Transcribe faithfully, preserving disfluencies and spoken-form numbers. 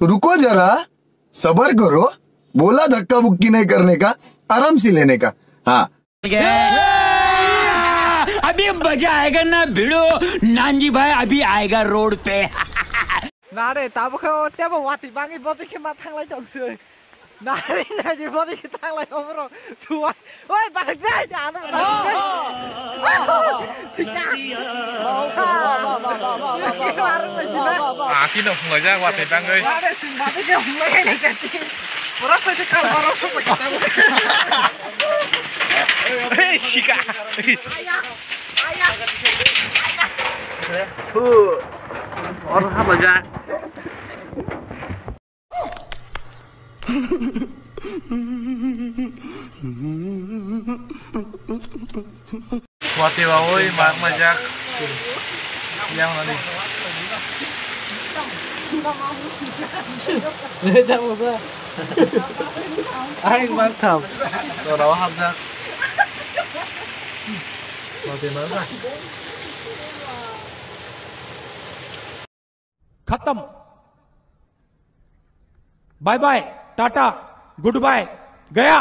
रुको जरा, सबर करो। बोला धक्का बुक्की नहीं करने का, आराम से लेने का। हाँ। अभी मजा आएगा ना भिड़ो। नानजी भाई अभी आएगा रोड पे। Nare, tabuk khe o tebo watwi bangwi bodoi khe ma thanglai tong se. Nare, nare, bodoi khe thanglai o borok. Chuwa. Oi, bathak dai, ano bathak dai. Thika. Ati no phunglai jak watwi bangwi. Nare, sing bodoi khe phunglai khe kati. Pura sai se kal baro so kata. Hey, sika. Hu. Or ha baja. Wati wa oi, mar ma jak. Yang nani. Ai, mar tham. Tora wa hap jak. Wati mar ma. खत्म। Bye bye, tata, goodbye, गया।